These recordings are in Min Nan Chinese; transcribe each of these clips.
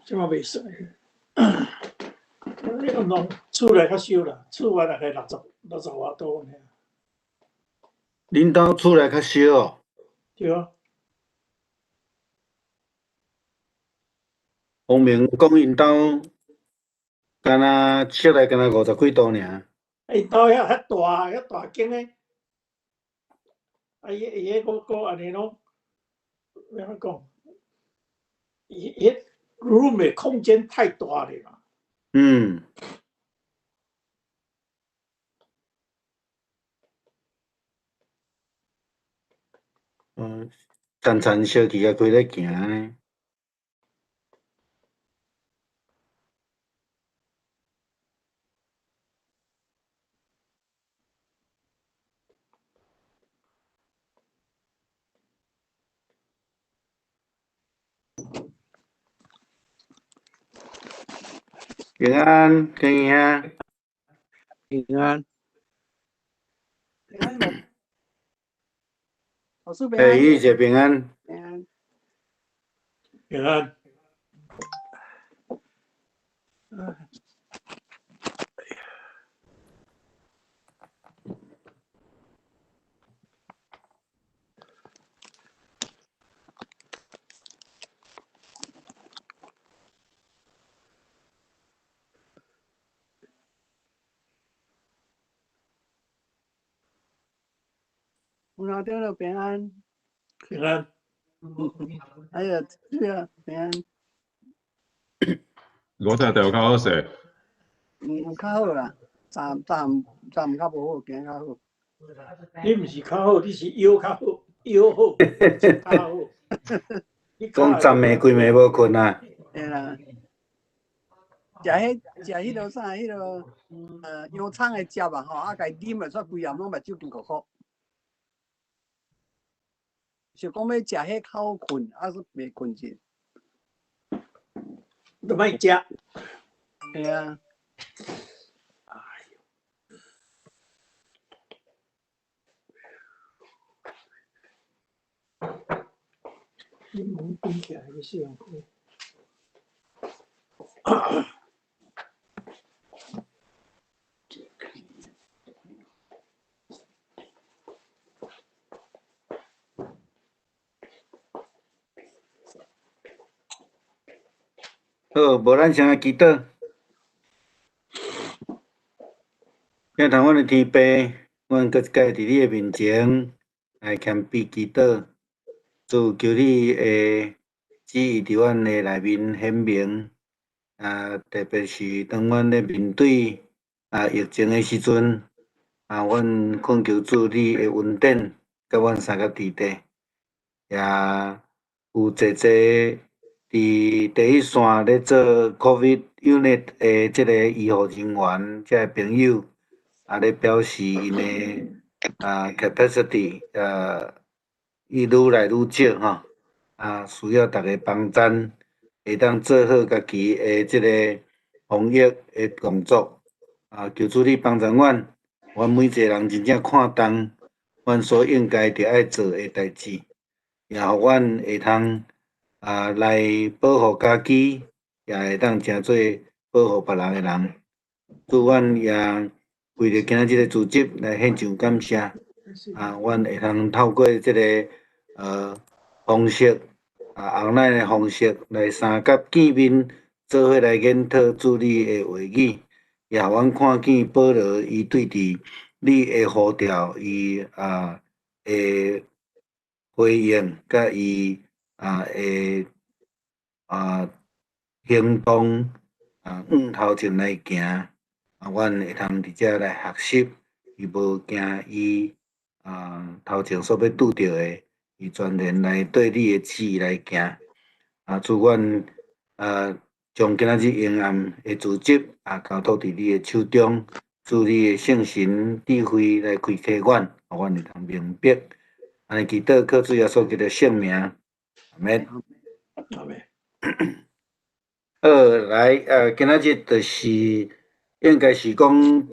這嘛袂使。你講厝內較燒啦，厝外大概60外度爾。恁兜厝內較燒哦？對啊。黃明講𪜶兜，敢若室內敢若50幾度爾。𪜶兜遐遐大，遐大間的，啊伊伊彼個閣按呢攏，欲按怎講？伊伊 room 的空間太大了啦。層層燒氣仔開咧行呢。平安，平安。平安。平安。老師平安。哎，玉姐平安。平安。平安。有老長老平安。平安。哎呀，對啊，平安。我聽著較好勢。有較好啦，暫暫暫較無好，今較好。你毋是較好，你是腰較好，腰好，較好。講十暝規暝無睏啊？對啦。食彼食彼落啥？彼落藥廠的汁啊吼，啊，共伊啉落，煞規暗攏目睭金箍箍。想講欲食彼較好睏，啊，煞袂睏著。都莫食。對啊。哎喲！你門關起來，你死人鬼。好，無咱先來祈禱。天父阮的天父，阮閣一擺佇你的面前來謙卑祈禱，主求你的旨意佇阮的內面顯明，啊，特別是當阮咧面對疫情的時陣，啊，阮懇求主你的恩典，佮阮相佮佇底，也有濟濟佇第一線咧做 COVID unit 的這個醫護人員，這个朋友，啊咧表示𪜶的capacity 伊愈來愈少吼，啊需要逐家幫贊，會當做好家己的這個防疫的工作，啊求主你幫助阮，阮每一個人真正看重阮所應該著愛做的代誌，也予阮會通來保護家己，也會當成做保護別人的人。主，阮也為著今仔這個組織來獻上感謝。啊，阮會通透過這個方式，online 的方式來相佮見面，做伙來研討主你的話語，也予阮看見保羅伊對佇你的呼召，伊的回應，佮伊的行動往頭前來行，阮會通佇遮來學習，伊無驚伊頭前所欲拄著的，伊全然來對你的旨意來行。啊，主阮將今仔日黑暗的組織交託佇你的手中，主你的聖神智慧來開啟阮，予阮會通明白。按呢祈禱，靠主耶穌基督聖名，阿們。阿們。好，來，今仔日就是應該是講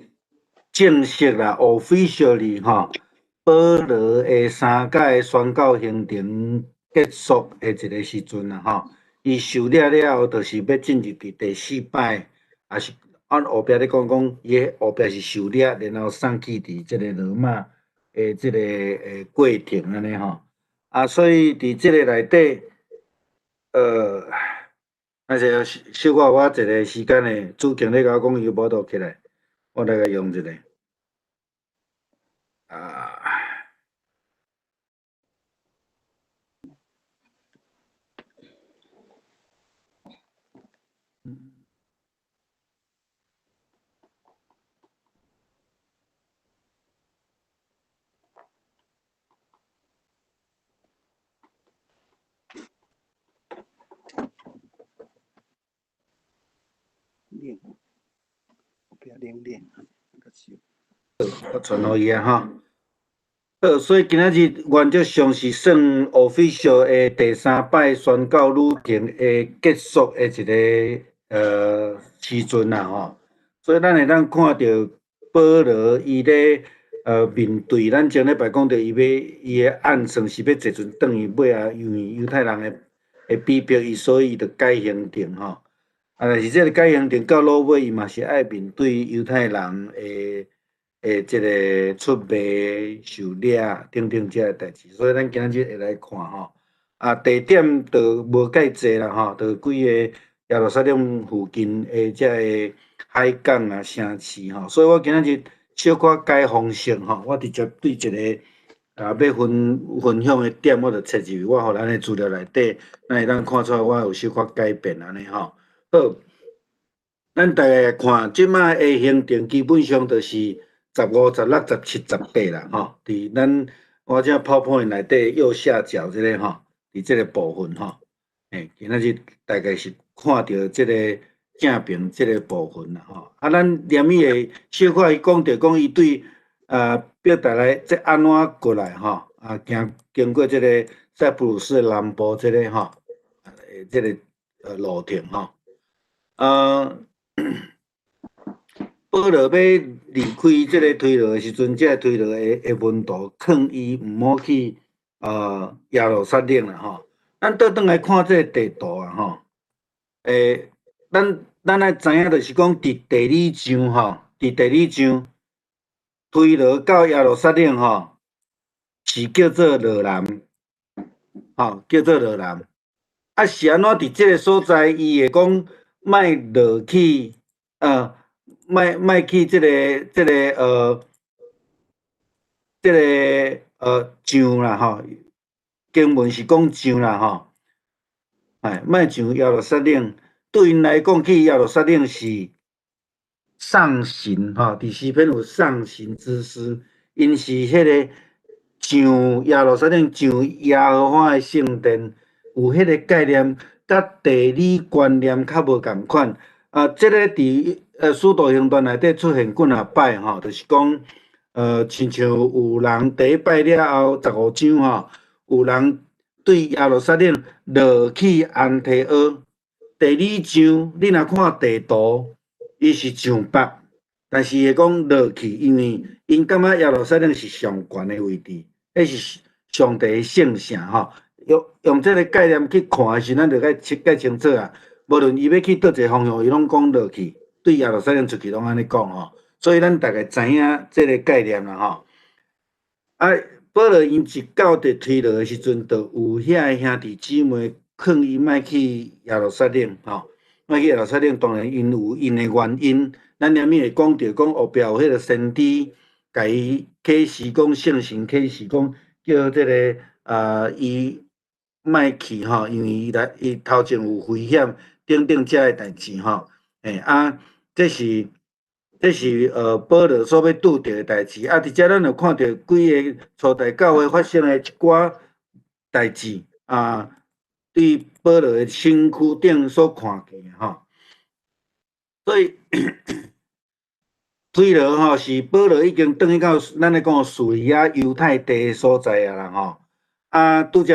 正式啦，officially 吼，保羅的三屆宣教行程結束的一个時陣啦吼。伊受掠了後，就是欲進入佇第四擺，也是按後壁咧講講，伊後壁是受掠，然後送去佇這個羅馬的這個過程按呢吼。啊，所以佇這個內底，啊是小可我一個時間的主經理共我講，伊無法度起來，我來共用一下。啊。我傳予伊啊吼。好，所以今仔日原則上是算 official 的第三擺宣教旅程的結束的一个時陣啦吼。所以咱會當看著保羅伊咧面對咱前禮拜講著伊欲伊的暗算是欲坐船轉去，尾仔因為猶太人的逼迫伊，所以伊就改行程吼。啊，但是這個改行程到落尾，伊嘛是愛面對猶太人的這个出賣、受掠等等這个代誌，所以咱今仔日會來看吼。啊，地點就無介濟啦吼，就幾个耶路撒冷附近的這个海港啊、城市吼。所以我今仔日小可改方式吼，我直接對一个欲分享的點，我就切入去，我予咱的資料內底，咱會當看出來我有小可改變按呢吼。好，咱大概看這擺的行程，基本上就是15、16、17、18啦，吼。佇咱我這 PowerPoint 內底右下角這个吼，佇這個部分吼，今仔日大概是看著這个正爿這个部分啦，吼。啊，咱連伊會小可伊講著講伊對伯大來這按怎過來吼，啊，經過這个塞浦路斯的南部這个吼，這个路程吼。保羅欲離開這个推羅的時陣，這个推羅的門徒勸伊毋好去耶路撒冷啦吼。咱倒轉來看這个地圖啊吼，咱愛知影就是講，佇地理上吼，佇地理上，推羅到耶路撒冷吼，是叫做羅南，吼，叫做羅南。啊，是按怎佇這个所在，伊會講莫落去，莫去這个上啦吼，經文是講上啦吼，哎，莫上耶路撒冷。對𪜶來講，去耶路撒冷是喪神吼，佇詩篇有喪神之詩，𪜶是彼个上耶路撒冷上耶和華的聖殿，有彼個概念，佮地理觀念較無仝款。啊，這个佇使徒行傳內底出現幾若擺吼，就是講，親像有人第一擺了後15章吼，有人對耶路撒冷落去安提阿。第二章你若看地圖，伊是上北，但是會講落去，因為𪜶感覺耶路撒冷是上懸的位置，彼是上帝的聖城吼。用這个概念去看的時，咱就較清楚啊。無論伊欲去佗一个方向，伊攏講落去，對耶路撒冷出去攏按呢講吼。所以咱大概知影這个概念啦吼。啊，保羅𪜶一到佇推羅的時陣，就有遐个兄弟姊妹勸伊莫去耶路撒冷吼，莫去耶路撒冷，當然𪜶有𪜶的原因。咱連面會講著講後壁有彼个先知，共伊啟示講聖神啟示講，叫這个伊莫去吼，因為伊來伊頭前有危險等等這个代誌吼。啊，這是保羅所欲拄著的代誌。啊，佇遮咱就看著幾个初代教會發生的一寡代誌啊，對保羅的身軀頂所看見的吼。所以推羅吼是保羅已經轉去到咱咧講敘利亞猶太地的所在啊啦吼。啊，拄則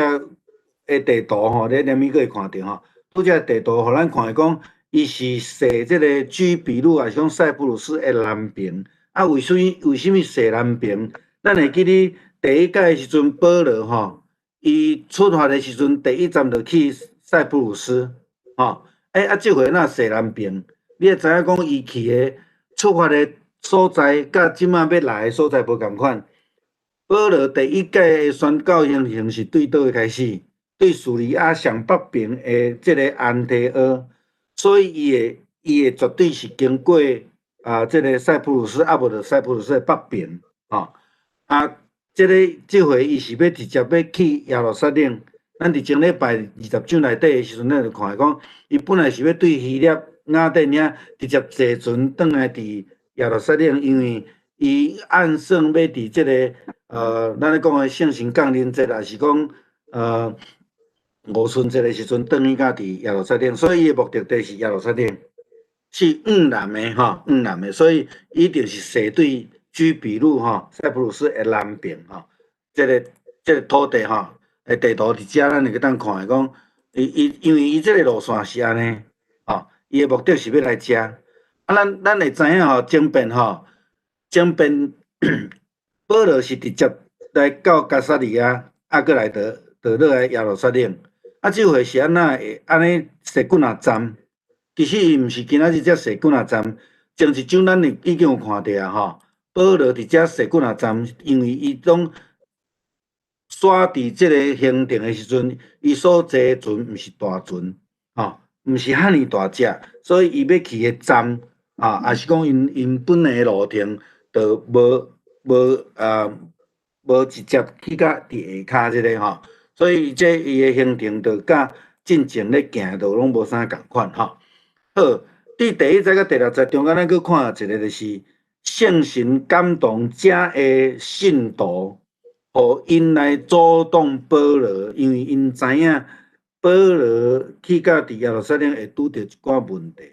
的地圖吼，你連面閣會看著吼。拄則地圖予咱看會講，伊是踅這个居比路，抑是講塞浦路斯的南邊。啊，為啥物踅南邊？咱會記得第一屆的時陣，保羅吼，伊出發的時陣，第一站就去塞浦路斯，吼，欸，啊，這回若踅南爿？你會知影講，伊去的出發的所在，佮這馬欲來的所在無仝款。保羅第一屆的宣教行程是對佗位開始？對敘利亞上北邊的這个安提阿，所以伊會絕對是經過啊，這个塞浦路斯，啊無就塞浦路斯的北邊，吼。啊，這个這回伊是欲直接欲去耶路撒冷。咱佇前禮拜20章內底的時陣，咱就看講，伊本來是欲對希臘雅典遐直接坐船轉來佇耶路撒冷，因為伊按算欲佇這个咱咧講的聖神降臨節，抑是講五旬節的時陣，轉去到佇耶路撒冷，所以伊的目的地是耶路撒冷，是往南的吼，往南的，所以一定是踅對居比路吼，塞浦路斯的南邊吼，這个土地吼，的地圖佇遮咱會當看的講，伊伊因為伊這个路線是按呢，吼，伊的目的是欲來遮，啊，咱會知影吼，前邊吼，前邊保羅是直接來到該撒利亞，啊，閣來倒落來耶路撒冷，啊，這回是按怎會按呢踅幾若站？其實伊毋是今仔日才踅幾若站，前一章咱已經有看著啊吼。保羅佇遮踅幾若站，因為伊當煞佇這个行程的時陣，伊所坐的船毋是大船，吼，毋是遐爾大隻，所以伊欲去的站，啊，抑是講𪜶本來的路程，就無直接去到佇下跤這个吼，所以這伊的行程就佮進前咧行就攏無啥仝款吼。好，佇第一節佮第六節中間，咱閣看一个就是聖神感動遮的信徒，予𪜶來阻擋保羅，因為𪜶知影保羅去到佇耶路撒冷會拄著一寡問題。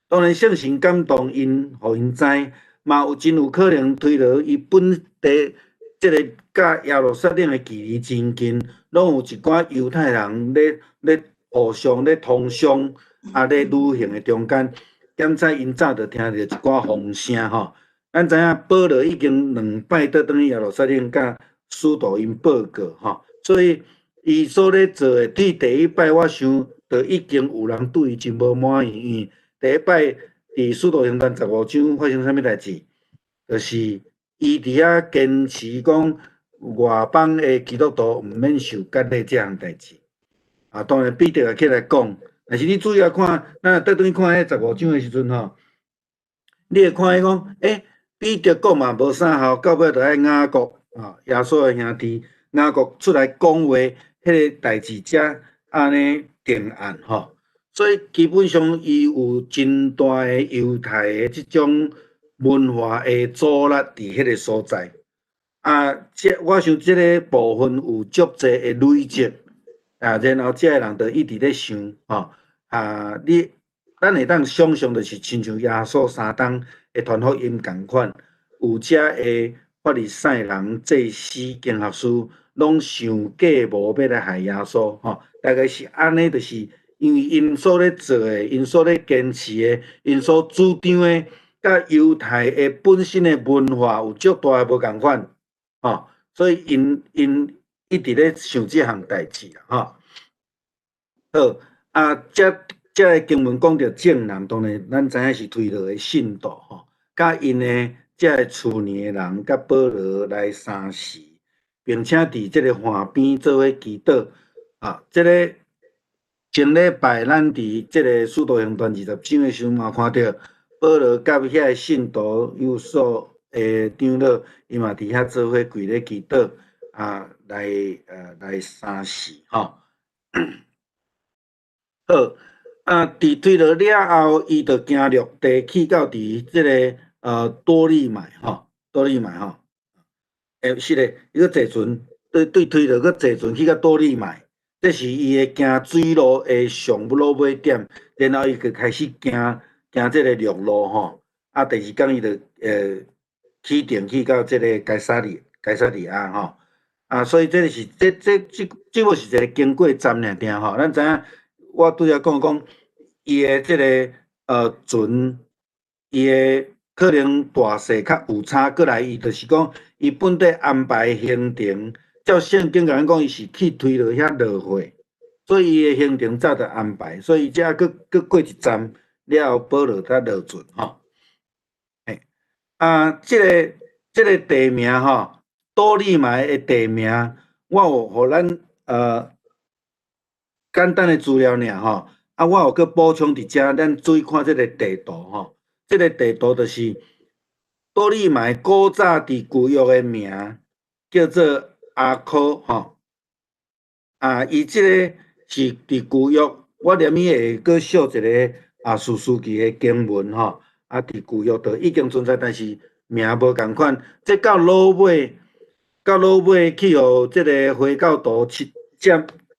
當然，聖神感動𪜶，予𪜶知，嘛有真有可能推羅伊本地這个佮耶路撒冷的距離真近，攏有一寡猶太人咧互相咧通商，啊咧旅行的中間，檢查𪜶早就聽著一寡風聲吼。咱知影保羅已經兩擺倒轉去耶路撒冷，佮使徒𪜶報告吼，所以伊所咧做的，對第一擺我想，就已經有人對伊真無滿意，因為第一擺佇使徒行傳15章發生啥物代誌？就是伊佇遐堅持講外邦的基督徒毋免受割禮這項代誌。啊，當然彼得也起來講，但是你注意來看，咱若倒轉去看彼十五章的時陣吼，你會看伊講，欸，彼得講嘛無啥效，到尾就愛雅各啊，耶穌的兄弟雅各出來講話，彼个代誌才按呢定案吼。所以基本上伊有真大的猶太的這種文化的阻力佇彼个所在。啊，這我想這个部分有足濟的累積，啊，然後這个人就一直咧想吼，啊，咱會當想像就是親像耶穌三冬會傳福音仝款，有遮的法利賽人、祭司、經學師，攏想計謀欲來害耶穌吼，大概是按呢，就是因為𪜶所咧做的，𪜶所咧堅持的，𪜶所主張的，佮猶太的本身的文化有足大的無仝款，吼，所以𪜶一直咧想這項代誌啦，吼。好，啊，這个經文講著眾人，當然咱知影是推羅的信徒吼，佮𪜶的這个厝內的人，佮保羅來相視，並且佇這个岸邊做伙祈禱。啊，這个前禮拜咱佇這个使徒行傳20章的時陣嘛，看著保羅佮遐个信徒有數的長老，伊嘛佇遐做伙跪咧祈禱，啊，來相視吼。好，啊，佇推羅了後，伊就行陸地去到佇這个多利買吼，多利買吼，欸，是咧，伊閣坐船，對推羅閣坐船去到多利買，這是伊的行水路的上落尾點，然後伊就開始行這个陸路吼，啊，第二工伊就起程去到這个該撒利亞吼，啊，所以這个是這這這這無是一个經過站爾爾吼，咱知影。我拄才講講，伊的這个船，伊的可能大細較有差，過來伊就是講，伊本底安排行程，照聖經共咱講，伊是去推落遐落血，所以伊的行程早就安排，所以才閣閣過一站了後，保羅才落船吼。嘿，啊，這個地名吼，多利邁的地名，我有予咱簡單的資料爾吼，啊，我有閣補充佇遮，咱注意看這个地圖吼，這个地圖就是多利邁古早佇舊約的名叫做阿科吼，啊，伊這个是佇舊約，我連伊會閣小一个啊，士師記的經文吼，啊，佇舊約就已經存在，但是名無仝款。這到落尾，到落尾去予這个回教徒佔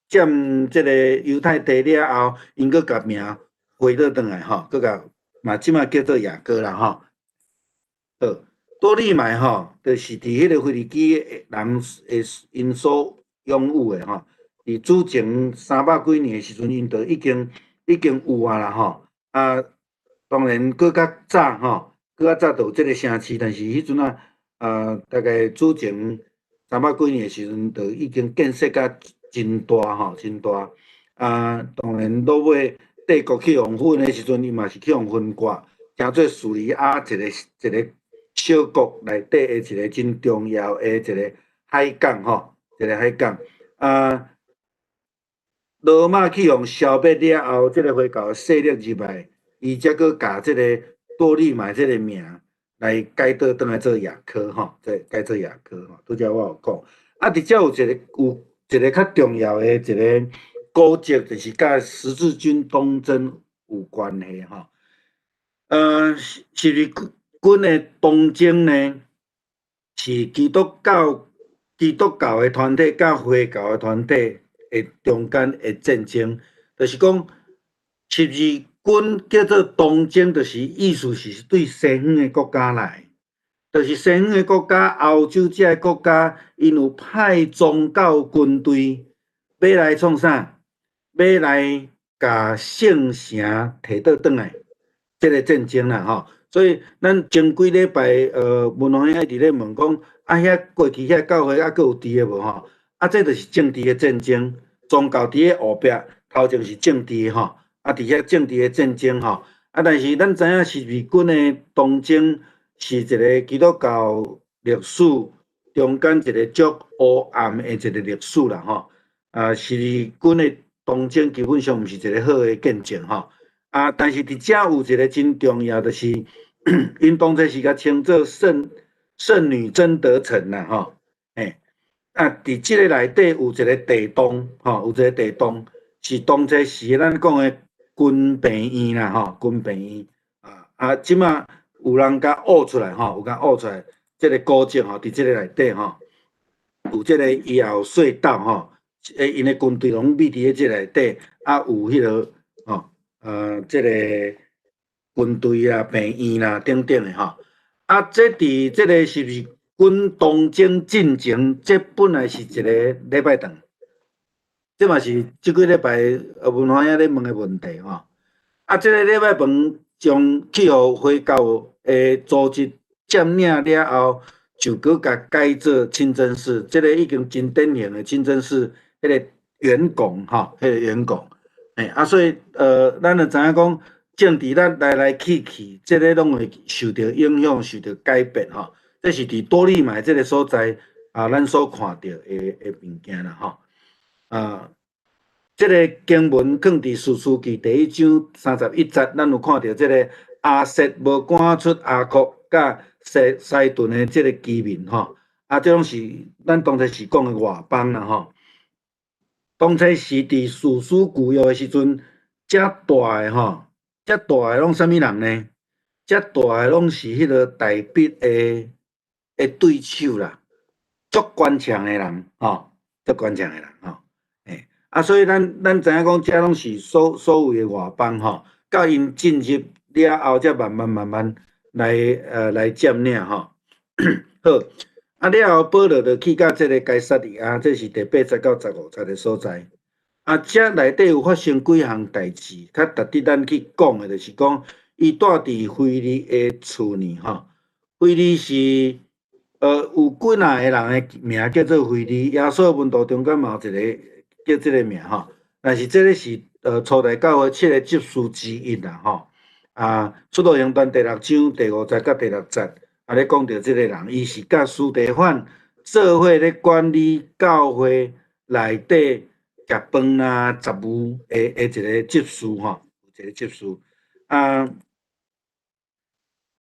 佔這个猶太地了後，𪜶閣共名回倒轉來吼，閣共嘛這馬叫做雅歌啦吼。好，多利邁吼，就是佇彼个腓尼基人的𪜶所擁有的吼。佇主前三百幾年的時陣，𪜶就已經有啊啦吼。啊，當然閣較早吼，閣較早就有這个城市，但是彼陣啊，大概主前三百幾年的時陣，就已經建設甲真大吼，真大。啊，當然落尾帝國去予分的時陣，伊嘛是去予分割，成做敘利亞一个一个小國內底的一个真重要的一个海港吼，一个海港。啊，羅馬去予消滅了後，這个回教勢力入來，伊才閣共這个多利邁這个名來改倒轉來做雅科吼，這改做雅科吼。拄才我有講。啊，佇遮有一个較重要的一个古蹟，就是佮十字軍東征有關係吼。十字軍的東征呢，是基督教的團體佮回教的團體的中間的戰爭，就是講十字軍叫做東征，就是意思是對西方的國家來，就是西方的國家、歐洲這个國家，𪜶有派宗教軍隊欲來創啥？欲來共聖城提倒轉來，這个戰爭啦吼。所以咱前幾禮拜，文宏兄一直咧問講，啊，遐過去遐教會猶閣有佇的無吼？啊，這就是政治的戰爭，宗教佇咧後壁，頭前是政治的吼。啊，佇遐政治的戰爭吼。啊，但是咱知影十字軍的東征是一个基督教歷史中間一个足烏暗的一个歷史啦吼。啊，十字軍的東征基本上毋是一个好的見證吼。啊，但是佇遮有一个真重要，就是𪜶當初是共稱做聖女貞德城啦吼。嘿，啊，佇這个內底有一个地洞吼，有一个地洞是當初時咱講的軍病院啦吼，軍病院啊啊，這馬有人共挖出來吼，有共挖出來，這个古蹟吼，佇這个內底吼，有這个伊也有隧道吼，𪜶的軍隊攏秘佇咧這內底，啊，有彼个吼，這个軍隊啊、病院啦等等的吼。啊，這佇這个十字軍東征進前，這本來是一个禮拜堂，這嘛是這幾禮拜文華兄咧問的問題吼。啊，這个禮拜堂將去予回教的組織佔領了後，就閣共改做清真寺，這个已經真典型的清真寺，彼个圓拱吼，彼个圓拱，欸，啊，所以咱就知影講，政治咱來來去去，這个攏會受著影響，受著改變吼。這是佇多利邁這个所在啊，咱所看著的物件啦吼。啊，這个經文囥佇士師記第一章31節，咱有看著這个亞設無趕出亞擴佮西頓的這个居民吼。啊，這攏是咱當初是講的外邦啦吼。當初是佇士師舊約的時陣，遮大的吼，遮大的攏啥物人呢？遮大的攏是彼个大衛的對手啦，足堅強的人吼，足堅強的人吼，欸，啊，所以咱知影講，遮攏是所謂的外邦吼，到𪜶進入了後，才慢慢慢慢來佔領吼。好，啊了後，保羅就去到這个該撒利亞，這是第8節到15節的所在。啊，遮內底有發生幾項代誌，較值得咱去講的，就是講，伊蹛佇腓利的厝呢，吼，腓利是有幾若個人的名叫做腓利，耶穌門徒中間嘛有一個叫這個名吼。但是這个是初代教會七个執事之一啦吼。啊，使徒行傳第六章第五節佮第六節，啊咧講著這个人，伊是佮司提反做伙咧管理教會內底食飯啊、雜務的一个執事吼，一个執事。啊，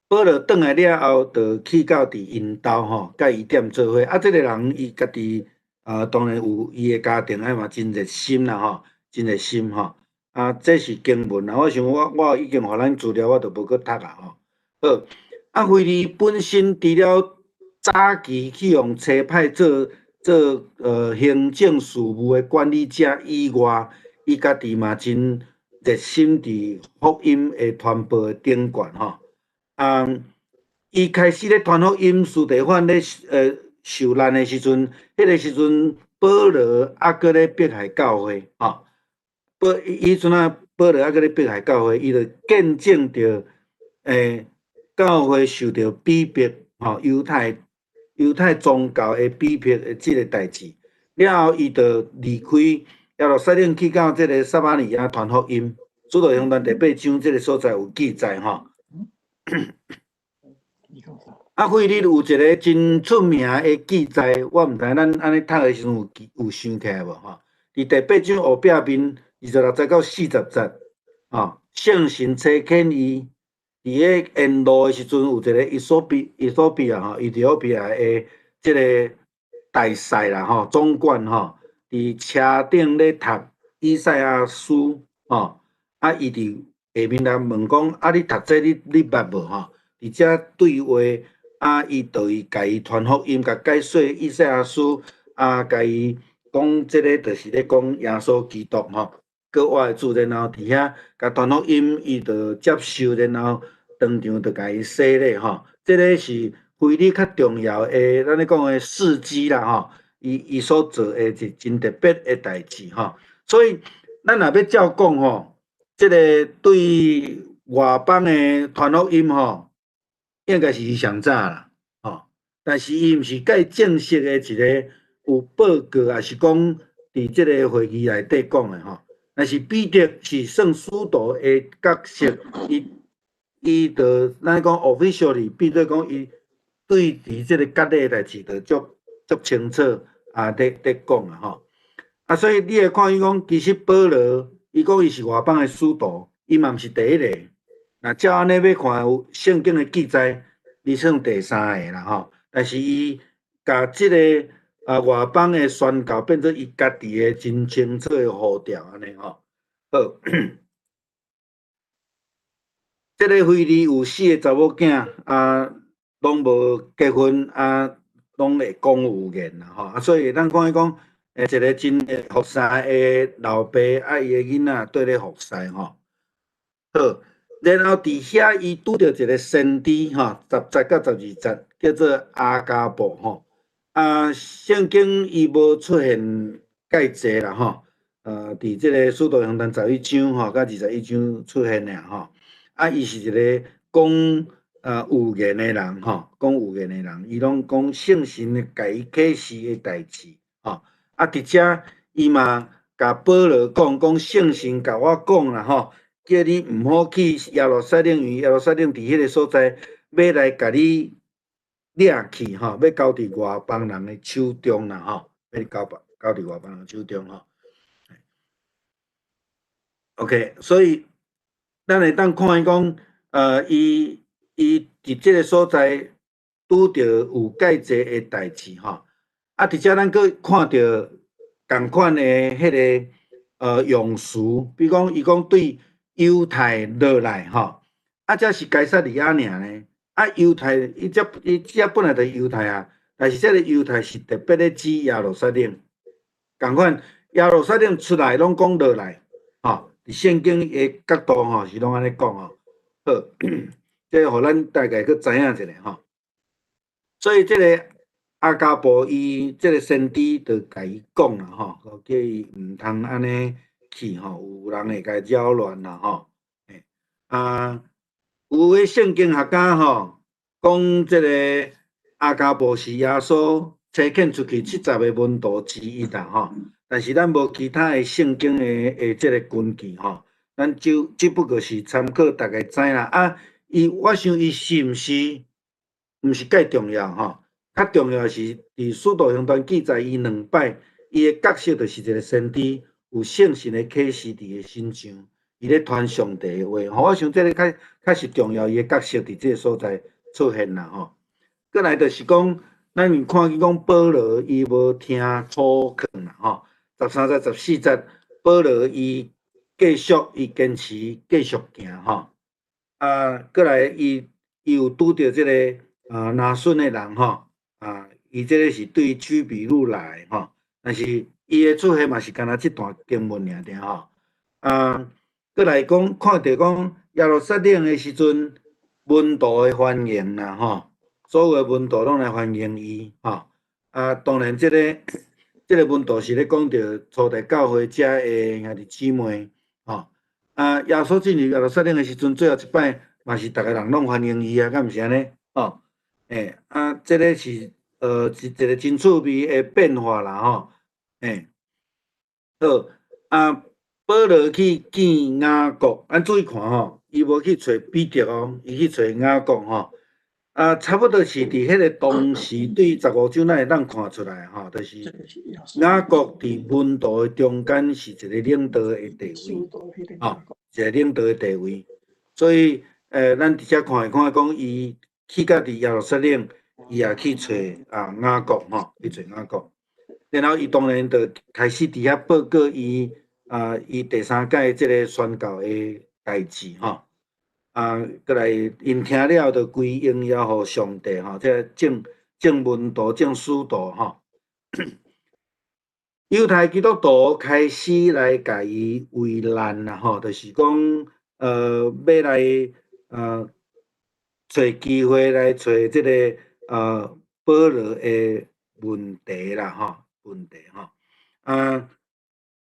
保羅轉來了後，就去到佇𪜶兜吼，佮伊踮做伙。啊，這个人伊家己啊，當然有伊的家庭，啊嘛真熱心啦吼，真熱心吼。啊，這是經文啦，我想我已經予咱資料，我就無閣讀啊吼。好，啊，腓利本身除了早期去予差派做行政事務的管理者以外，伊家己嘛真熱心佇福音的傳播的頂懸吼。啊，伊開始咧傳福音，司提反咧受難的時陣，彼个時陣保羅猶閣咧迫害教會吼。彼陣啊，保羅猶閣咧迫害教會，伊就見證著教會受著逼迫吼，猶太宗教的逼迫的這个代誌。了後，伊就離開耶路撒冷去到這个撒瑪利亞傳福音。使徒行傳第八章這个所在有記載吼。啊，腓利有一个真出名的記載，我毋知咱按呢讀的時陣有記有想起來無吼？佇第八章後壁面26節到40節，吼，聖神差遣伊佇咧沿路的時陣，有一个伊索比亞吼，伊索比亞的這个大使啦吼，總管吼，佇車頂咧讀以賽亞書吼，啊，伊佇下面來問講，啊，你讀這你捌無吼？佇遮對話，啊，伊就伊共伊傳福音，共解說以賽亞書，啊，共伊講這个就是咧講耶穌基督吼，閣活的主，然後佇遐共傳福音，伊就接受，然後當場就共伊洗禮吼。這个是腓利較重要的，咱咧講的事蹟啦吼，伊所做的一真特別的代誌吼。所以咱若欲照講吼，這个對外邦的傳福音吼，應該是伊上早啦，吼。但是伊毋是蓋正式的一个有報告，抑是講佇這个會議內底講的吼。但是彼得是算使徒的角色，伊就咱講 officially，變做講伊對佇這个割禮的代誌就足足清楚啊，咧講啊吼。啊，所以你會看伊講，其實保羅伊講伊是外邦的使徒，伊嘛毋是第一个。若照按呢欲看有聖經的記載，伊算第三个啦吼。但是伊共這个啊外邦的宣教變做伊家己的真清楚的呼召按呢吼。好，這个腓利有四个查某囝啊，攏無結婚啊，攏會講預言啦吼。啊，所以咱看伊講，一个真會服侍的老爸啊，伊的囡仔綴咧服侍吼。好，然後佇遐伊拄著一个先知吼，10節到12節，叫做亞加布吼。啊，聖經伊無出現蓋濟啦吼。佇這个使徒行傳11章吼，佮21章出現爾吼。啊，伊是一个講預言的人吼，講預言的人，伊攏講聖神的共伊啟示的代誌吼。啊，佇遮伊嘛共保羅講，講聖神共我講啦吼，叫你毋好去耶路撒冷，因為耶路撒冷佇彼个所在，欲來共你掠去吼，欲交佇外邦人的手中啦吼，欲交佇外邦人手中吼。OK，所以咱會當看伊講，伊佇這个所在拄著有蓋濟的代誌吼。啊，佇遮咱閣看著仝款的彼个用詞，比如講伊講對猶太落來吼，啊，這是該撒利亞爾呢。啊，猶太伊這本來就是猶太啊，但是這个猶太是特別咧指耶路撒冷，仝款耶路撒冷出來攏講落來，吼，佇聖經的角度吼是攏按呢講吼。好，這予咱大概閣知影一下吼。所以這个亞加布伊這个先知就共伊講啦吼，叫伊毋通按呢去吼，有人會共伊擾亂啦吼。啊，有的聖經學家吼講這个雅各布是耶穌差遣出去70个門徒之一啦吼，但是咱無其他的聖經的這个根據吼，咱就只不過是參考逐家知啦。啊，伊我想伊是毋是毋是蓋重要吼？較重要是佇使徒行傳記載伊兩擺，伊的角色就是一個先知，有聖神的啟示佇伊身上，伊咧傳上帝的話。吼，我想這个較較是重要，伊的角色佇這个所在出現啦吼。閣來就是講，咱有看見講保羅伊無聽苦勸啦吼，13節、14節，保羅伊繼續伊堅持繼續行吼。啊，閣來伊伊有拄著這个拿順的人吼，啊，伊這个是對居比路來吼，但是伊的出現嘛是干焦這段經文爾爾吼。啊，閣來講看著講耶路撒冷的時陣，門徒的歡迎啦吼。所有的門徒攏來歡迎伊，吼！啊，當然，這个這个門徒是咧講著初代教會遮的兄弟姊妹，吼！啊，耶穌進入耶路撒冷的時陣，最後一擺嘛是逐个人攏歡迎伊啊，敢毋是按呢？吼！欸，啊，這个是一一个真趣味的變化啦，吼！欸，好，啊，保羅去見雅各，咱注意看吼，伊無去揣彼得哦，伊去揣雅各吼。啊，差不多是佇彼个當時，對15章咱會當看出來吼，就是雅各佇門徒的中間是一個領導的地位，吼，一個領導的地位。所以，咱佇遮看會看講，伊去到佇耶路撒冷，伊也去揣雅各吼，去揣雅各。然後伊當然就開始佇遐報告伊伊第三擺這个宣教的代誌吼。啊，閣來𪜶聽了就歸榮耀予上帝吼，這个眾眾門徒、眾使徒吼。猶太基督徒開始來共伊為難啦吼，就是講，欲來揣機會來揣這个保羅的問題啦吼，問題吼。啊，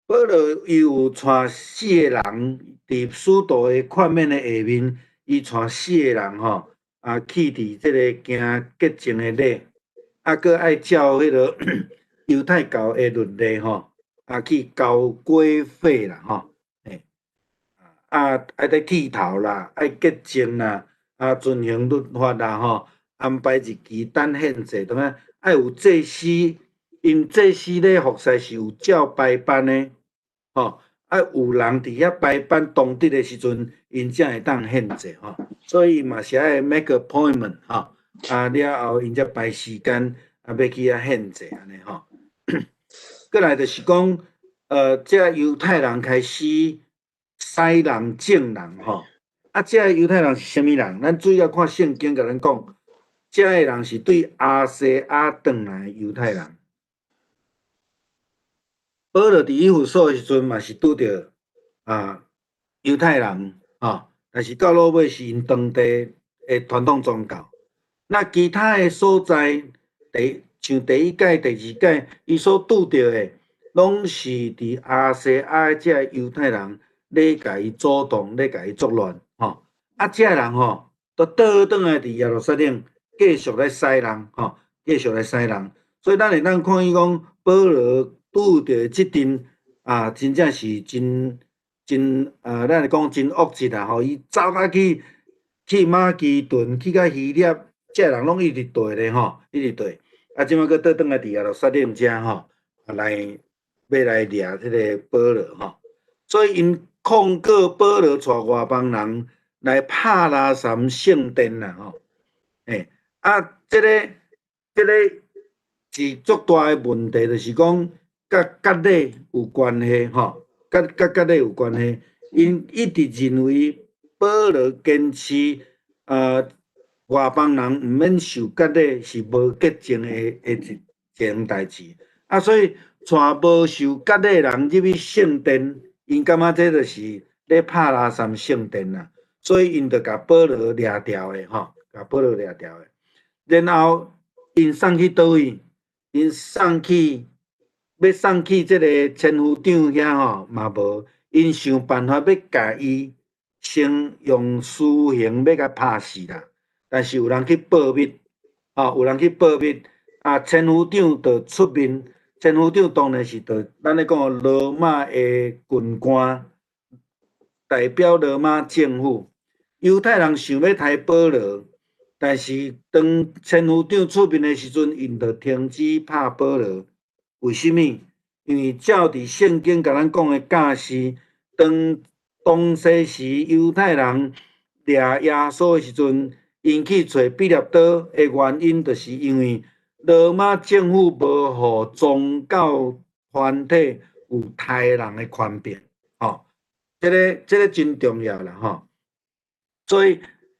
保羅伊有帶四个人佇使徒的勸勉的下面，伊帶四个人吼，啊去佇這个行潔淨的禮，啊，閣愛照彼个猶太教的律例吼，啊去交規費啦吼，欸，啊愛得剃頭啦，愛潔淨啦，啊遵行律法啦吼，安排日期等獻祭，當然愛有祭司，𪜶祭司咧服侍是有照排班的。吼，啊有人佇遐排班當值的時陣，𪜶才會當獻祭吼，所以嘛是愛 make appointment 吼，啊了後𪜶才排時間啊欲去遐獻祭按呢吼。閣來就是講，這猶太人開始使人眾人吼，啊這猶太人是啥物人？咱主要看聖經共咱講，這个人是對亞細亞轉來的猶太人。保羅佇以弗所的時陣嘛是拄著猶太人吼，但是到落尾是𪜶當地的傳統宗教。那其他的所在，像第一屆、第二屆，伊所拄著的，攏是佇亞細亞這猶太人咧共伊阻擋，咧共伊作亂吼。啊，這人吼，都倒轉來佇耶路撒冷繼續咧使人吼，繼續咧使人。所以咱會當看見講保羅拄著這陣啊，真正是真真啊，咱來講真惡質啦吼！伊走甲去去馬其頓，去甲希臘，這人攏一直綴咧吼，一直綴。啊，這擺閣倒轉來佇耶路撒冷遮吼，來欲來掠這个保羅吼。所以𪜶控告保羅帶外邦人來拍拉三聖殿啦吼。欸，啊，這个這个是足大的問題，就是講佮割禮有關係吼，佮佮割禮有關係。𪜶一直認為保羅堅持外邦人毋免受割禮是無潔淨的一件代誌。啊，所以帶無受割禮的人入去聖殿，𪜶感覺這就是咧拍拉三聖殿啦，所以𪜶就共保羅掠牢的吼，共保羅掠牢的。然後𪜶送去佗位？𪜶送去欲送去這个千夫長遐吼嘛無，𪜶想辦法欲共伊先用私刑欲共拍死啦。但是有人去報密，吼，有人去告密，啊，千夫長就出面，千夫長當然是就咱咧講羅馬的軍官，代表羅馬政府。猶太人想欲刣保羅，但是當千夫長出面的時陣，𪜶就停止拍保羅。為啥物？因為照佇聖經共咱講的教示，當當時時猶太人掠耶穌的時陣，𪜶去揣彼拉多的原因，就是因為羅馬政府無予宗教團體有刣人的權柄，吼，這個真重要啦，吼。所以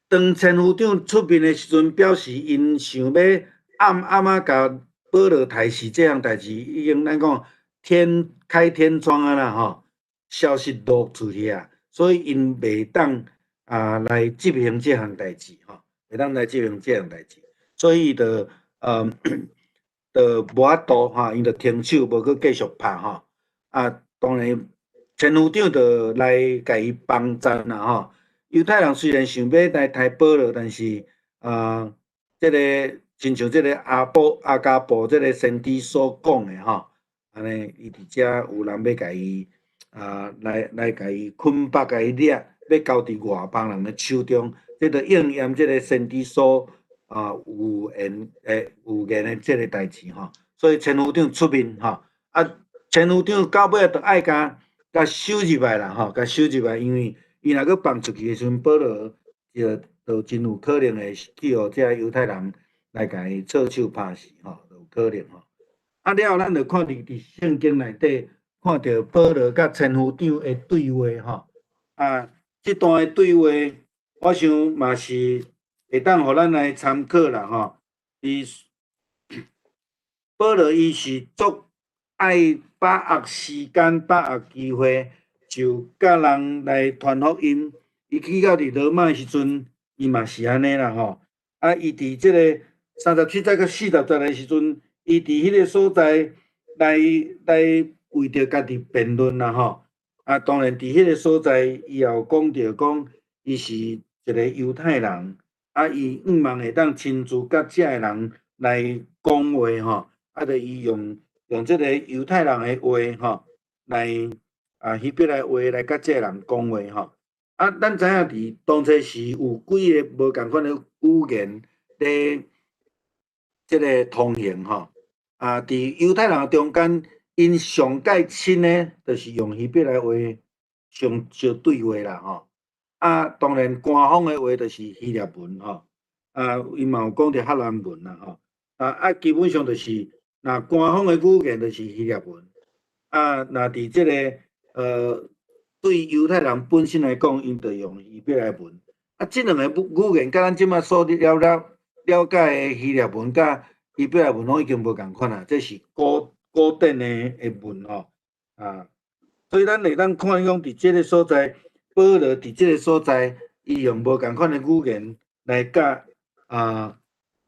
當千夫長出面的時陣，表示𪜶想欲暗暗仔共保羅刣死這項代誌，已經咱講天開天窗啊啦，吼，消息落出去啊，所以𪜶袂當啊來執行這項代誌，吼，袂當來執行這項代誌，所以就無法度吼，𪜶就停手，無閣繼續拍吼。啊，當然千夫長就來共伊幫贊啦，吼。猶太人雖然想欲來刣保羅，但是啊，這个親像這个阿布阿加布這个先知所講的吼，按呢伊佇遮有人欲共伊啊來共伊捆綁，共伊掠，欲交佇外邦人的手中，這就應驗這个先知所啊預言的這个代誌吼。所以千夫長出面吼，啊，千夫長到尾就愛共共收入來啦吼，共收入來，因為伊若閣放出去的時陣，保羅就真有可能會去予這猶太人來共伊錯手拍死吼，有可能吼。啊了後，咱就看佇聖經內底，看著保羅佮千夫長的對話吼。啊，這段的對話，我想嘛是會當予咱來參考啦吼。伊保羅伊是足愛把握時間、把握機會，就佮人來傳福音。伊去到佇羅馬的時陣，伊嘛是按呢啦吼。啊，伊佇這个37節佮40節的時陣，伊佇彼个所在來為著家己辯論啦吼。啊，當然佇彼个所在，伊也有講著講，伊是一个猶太人，啊，伊向望會當親自佮遮个人來講話吼。啊，就伊用這个猶太人的話吼，來啊希伯來話來佮這个人講話吼。啊，咱知影佇當初時有幾个無仝款的語言咧，這个通行吼。啊，佇猶太人中間，𪜶上蓋親的，就是用希伯來話上相對話啦吼。啊，當然官方的話就是希臘文吼。啊，伊嘛有講著亞蘭文啦吼。啊，基本上就是，若官方的語言就是希臘文。啊，若佇這个對猶太人本身來講，𪜶就用希伯來文。啊，這兩个語言，佮咱這馬所了了了解的希臘文佮希伯來文攏已經無仝款啦，這是古典的文吼。啊，所以咱會當看講，佇這个所在，保羅佇這个所在，伊用無仝款的語言來佮啊，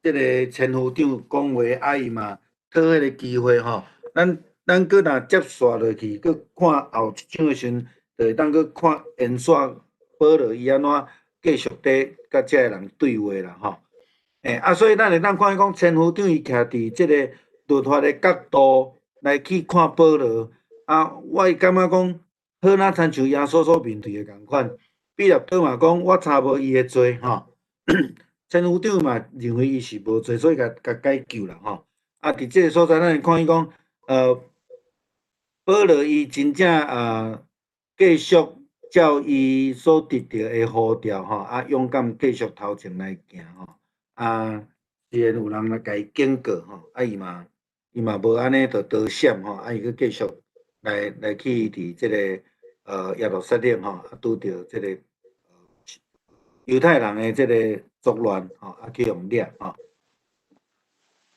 這个千夫長講話，啊，伊嘛討彼个機會吼。咱閣若接續落去，閣看後一章的時陣，就會當閣看延續保羅伊按怎繼續佇佮這个人對話啦吼。啊，所以咱會當看講，千夫長伊徛佇這个律法的角度來去看保羅，啊，我會感覺講，好若親像耶穌所面對的仝款。彼拉多嘛講，我查無伊的罪吼。千夫長嘛認為伊是無罪，所以共解救啦吼。啊，佇這个所在，咱會看見講，保羅伊真正啊，繼續照伊所得著的呼召吼，啊，勇敢繼續頭前來行吼。啊，雖然有人來共伊警告吼，啊，伊嘛無按呢就躲閃吼，啊，伊閣繼續來去佇這个耶路撒冷吼，啊，拄著這个猶太人的這个作亂吼，啊，去予掠吼。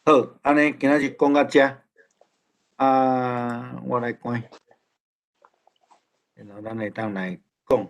好，按呢今仔日講到遮，啊，我來關，然後咱會當來講。